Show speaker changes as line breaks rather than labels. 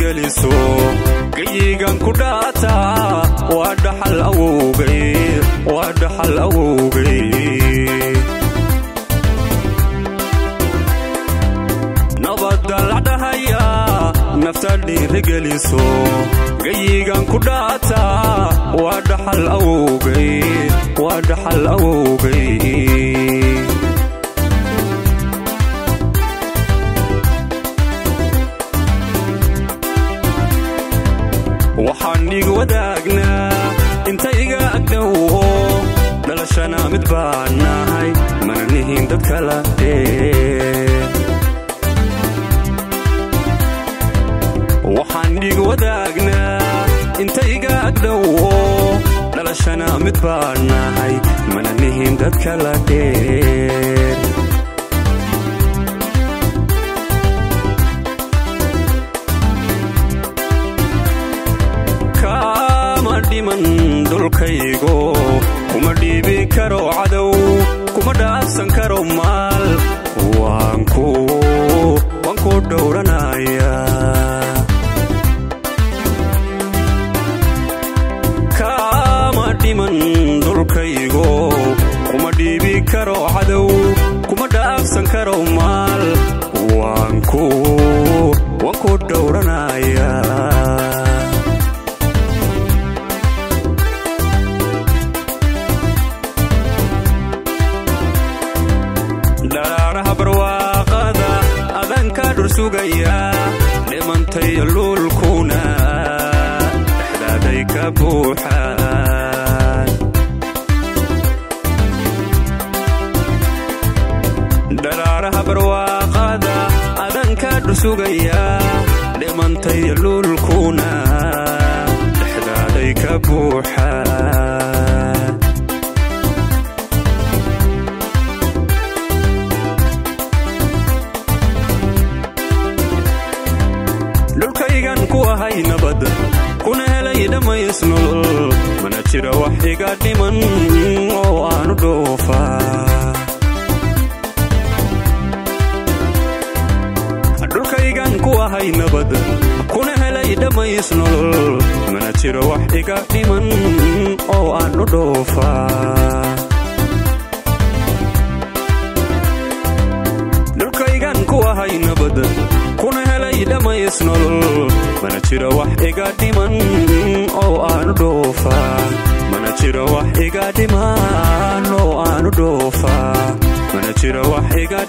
dhiirigeliso gayigan ku dhaataa waa dhaxal awowgay waa dhaxal awowgay nabadda la dhahayaa nafta dhiirigeliso gayigan ku dhaataa waa dhaxal awowgay waa dhaxal awowgay waxaan igu wadaagnaa inta iga agdhowo dhalashana mid baan nahay mana nihin dad kala dheer waxaan igu wadaagnaa inta iga agdhowo dhalashana mid baan nahay mana nihin dad kala dheer dhiman dhulkaygo kuma dhiibi karo cadow kuma dhaafsan karo maal waan ku dhowranayaa kama dhiman dhulkaygo kuma dhiibi karo cadow kuma dhaafsan karo maal waan ku dhowranayaa dharaaraha barwaaqada adanka dhursugaya dhimantay luulkuna dhexdaaday ka buuxaan dharaaraha barwaaqada adanka dhursugaya dhimantay luulkuna dhexdaaday ka buuxaan dhulkaygan ku ahay nabad kuna helay dhammays nolol mana jiro wax iga dhiman oo aanu dhoofaa dhulkaygan ku ahay nabad kuna helay dhammays nolol mana jiro wax iga dhiman oo aanu dhoofaa dhulkaygan ku ahay nabad kuna helay dhammays nolol mana jiro wax iga dhiman oo aanu dhoofaa mana jiro wax iga dhiman oo aanu dhoofaa mana jiro wax iga